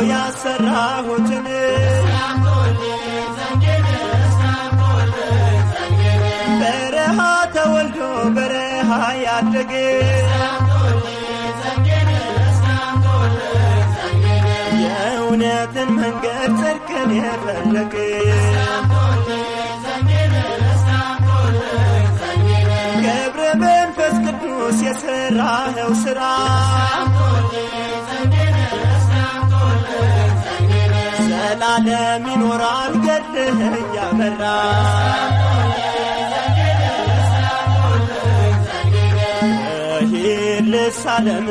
ያሰራሁትን በረሃ ተወልዶ በረሃ ያደገ የእውነትን መንገድ ጽድቅን የፈለገ ገብረ መንፈስ ቅዱስ የሠራኸው ሥራ ዘላለም ይኖራል ገድልህ እያበራ። እሂድ ልሳለም።